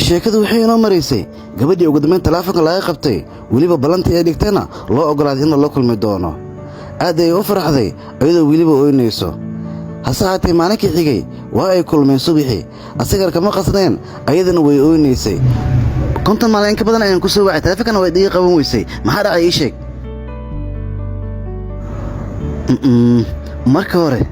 Sheekadu waxay inoo maraysay gabadhii ugu dambayn taleefonka laga qabtay, weliba ballantii ay dhigtayna loo oggolaaday in lala kulmi doono. Aad ayay u faraxday iyadoo weliba ooynayso. Hase haatee maalinkii xigay waa ay kulmeen subaxii, asagana kama qasnayn, ayadana way ooynaysay. 50 maalin in ka badan ayaan ku soo wacay, taleefonkana way dhiga qaban weysay. Maxaa dhacay, ii sheeg. Marka hore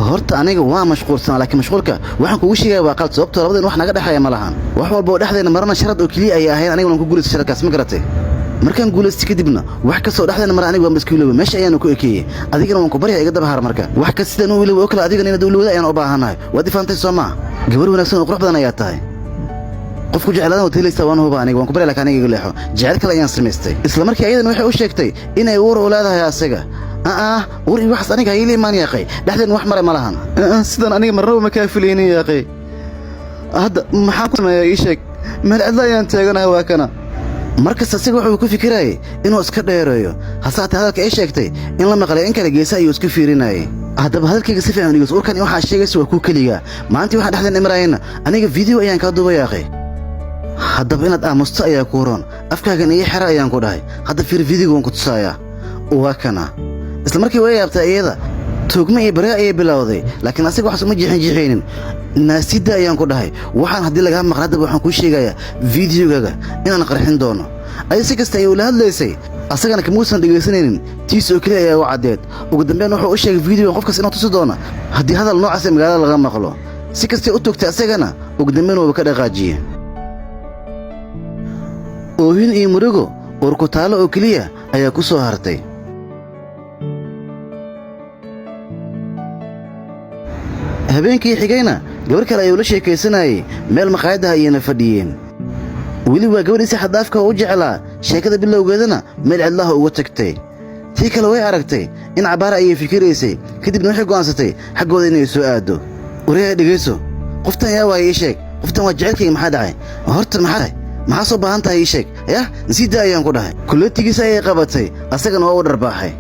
horta aniga waa mashquulsanaa, laakiin mashquulka waxaan kugu sheegaya waa qalad, sababtoo labadeen wax naga dhexeeya ma lahan. Wax walba oo dhexdeena marana sharad oo keliya ayay ahayn, aniga waan ku guulaystay sharadkaas, ma garatay? Markaan guulaystay kadibna wax kastoo dhexdeena mara aniga waan iska ilooba, meesha ayaanu ku ekeeyey. Adigana waan ku barya, iga daba har. Marka wax kasta sidaan u ilooba oo kale adigana inaad u ilowda ayaan u baahannahay. Waad ifaantay, soo maa? Gabar wanaagsan oo qurux badan ayaa tahay, qofku jeclaadan waad helaysaa, waan huba. Aniga waan ku barya, laakiin aniga iga leexo, jecel kale ayaan samaystay. Isla markii ayadana waxay u sheegtay inay uur u leedahay asaga. Aa, uur iyo waxaas aniga hayla imaan, yaaqay. Dhexdeen wax mare ma lahan. Sidan aniga marnaba ma kaa filaynin, yaaqay. Hadda maxaan ku sameeyaa, ii sheeg? Meel cidla ayaan taaganahay, waa kana. Markasta asiga wuxuu ku fikirayay inuu iska dheereeyo, hase haatee hadalka ay sheegtay in la maqlay in kale geesa ayuu iska fiirinayay. Haddaba hadalkayga si fiican dhegeyso. Urkan waxaa sheegaysa waa kuu keligaa. Maalintii waxaan dhexdeen imaraayana aniga video ayaan kaa duuba, yaaqay. Haddaba inaad aamusto ayaa kuu roon. Afkaagan ii xera ayaan ku dhahay. Hadda fiir, videoga waan ku tusayaa, waa kana. Isla markii way yaabtay iyada, tuugmo iyo barya ayay bilowday, laakiin asiga waxaas uma jeexin jeexaynin. Naasida ayaan ku dhahay. Waxaan haddii lagaa maqla, haddaba waxaan kuu sheegayaa videogaga inaan qarxin doono. Adi si kasta ayay ula hadlaysay, asagana kamuusan dhegaysanaynin, tiis oo keliya ayaa u caddeed. Ugu dambeyn wuxuu u sheegay videogan qofkas inuu tusi doono haddii hadal noocaas ee magaalada laga maqlo. Si kastay u togtay, asagana ugu dambeyn wuuba ka dhaqaajiye. Oohin iyo murugo uurkutaalo oo keliya ayaa ku soo hartay. Habeenkii xigayna gabar kale ayuu la sheekaysanayay, meel maqaayadaha ayayna fadhiyeen. Weli waa gabadhiisi xaddaafka u jeclaa, sheekada bilowgeedana meel cidlaha uga tagtay. Tii kale way aragtay in cabbaara ayay fikiraysay, kadibna waxay go'aansatay xaggooda inay soo aaddo. Wareeha, dhegayso, qoftan yaa waaya, ii sheeg? Qoftan waa jecelkayga. Maxaa dhacay horta? Maxaa dhahay? Maxaa soo baahan tahay, ii sheeg? Yah, nasiida ayaan ku dhahay. Kulletigiisa ayay qabatay, asagana waa u dharbaaxay.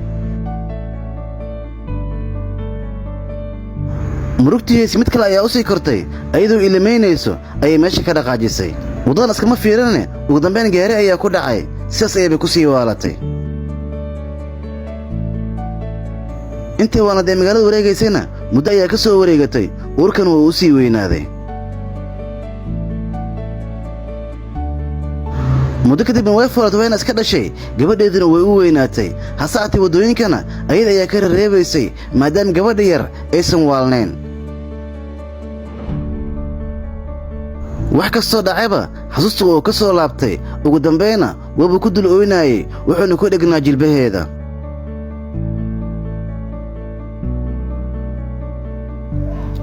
Murugtihiisi mid kale ayaa u sii kortay. Ayadoo ilimaynayso ayay meesha ka dhaqaajisay. Waddadan iskama fiirine, ugu dambayn gaari ayaa ku dhacay, sidaas ayaybay ku sii waalatay. Intii waanad ee magaalada wareegaysayna muddo ayaa ka soo wareegatay, uurkan wuu u sii weynaaday. Muddo kadibna way furatay, wayna iska dhashay, gabadheeduna way u weynaatay. Hase aatee waddooyinkana ayada ayaa ka rareebaysay, maadaama gabadha yar aysan waalnayn. Wax kastoo dhacayba xasuusta uu ka soo laabtay, ugu dambayna waabuu ku dul ooynaayey, wuxuuna ku dhegnaa jilbaheeda.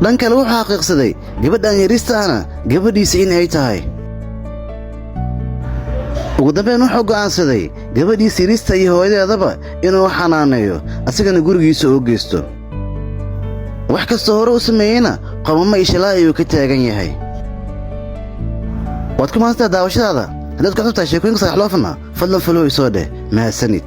Dhan kale wuxuu xaqiiqsaday gabadhan yariista ahna gabadhiisa in ay tahay. Ugu dambayn wuxuu go'aansaday gabadhiisa yariista iyo hooyadeedaba inuu xanaaneeyo, asagana gurigiisa oo geysto. Wax kastoo hore u sameeyeyna qomamo iyo shalaa ayuu ka taagan yahay. Waad ku mahadsantahay daawashadaada. Haddaad ku cusub tahay sheekooyinka Sagaxloofna, fadlan follow isoo dheh. Mahadsanid.